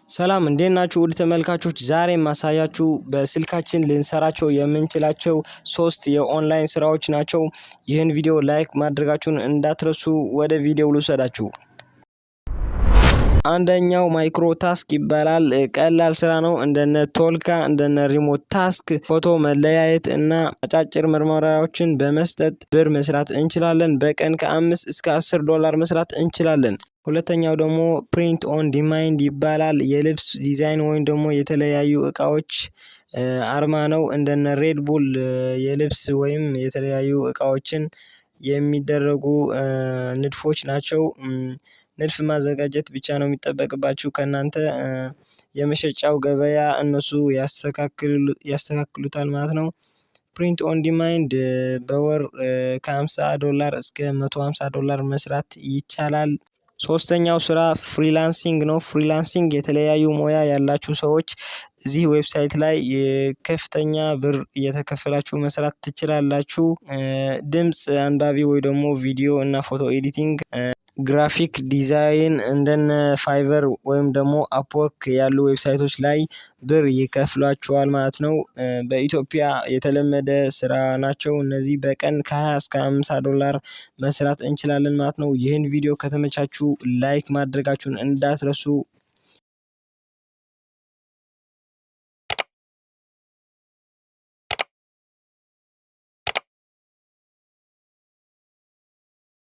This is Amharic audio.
ሰላም፣ እንዴት ናችሁ ውድ ተመልካቾች? ዛሬ የማሳያችሁ በስልካችን ልንሰራቸው የምንችላቸው ሶስት የኦንላይን ስራዎች ናቸው። ይህን ቪዲዮ like ማድረጋችሁን እንዳትረሱ። ወደ ቪዲዮው ልውሰዳችሁ። አንደኛው micro task ይባላል። ቀላል ስራ ነው። እንደነ ቶልካ፣ እንደነ remote task ፎቶ መለያየት እና አጫጭር ምርመራዎችን በመስጠት ብር መስራት እንችላለን። በቀን ከ5 እስከ 10 ዶላር መስራት እንችላለን። ሁለተኛው ደግሞ print on demand ይባላል። የልብስ ዲዛይን ወይም ደግሞ የተለያዩ እቃዎች አርማ ነው። እንደነ Red Bull የልብስ ወይም የተለያዩ እቃዎችን የሚደረጉ ንድፎች ናቸው። ንድፍ ማዘጋጀት ብቻ ነው የሚጠበቅባችሁ ከእናንተ፣ የመሸጫው ገበያ እነሱ ያስተካክሉታል ማለት ነው። Print on demand በወር ከ50 ዶላር እስከ 150 ዶላር መስራት ይቻላል። ሶስተኛው ስራ freelancing ነው። Freelancing የተለያዩ ሙያ ያላችሁ ሰዎች እዚህ website ላይ ከፍተኛ ብር እየተከፈላችሁ መስራት ትችላላችሁ። ድምጽ አንባቢ ወይ ደግሞ ቪዲዮ እና ፎቶ editing፣ graphic design እንደነ Fiverr ወይም ደግሞ Upwork ያሉ website ኦች ላይ ብር ይከፍሏችኋል ማለት ነው። በኢትዮጵያ የተለመደ ስራ ናቸው። እነዚህ በቀን ከ20 እስከ 50 ዶላር መስራት እንችላለን ማለት ነው። ይህን ቪዲዮ ከተመቻችሁ like ማድረጋችሁን እንዳትረሱ።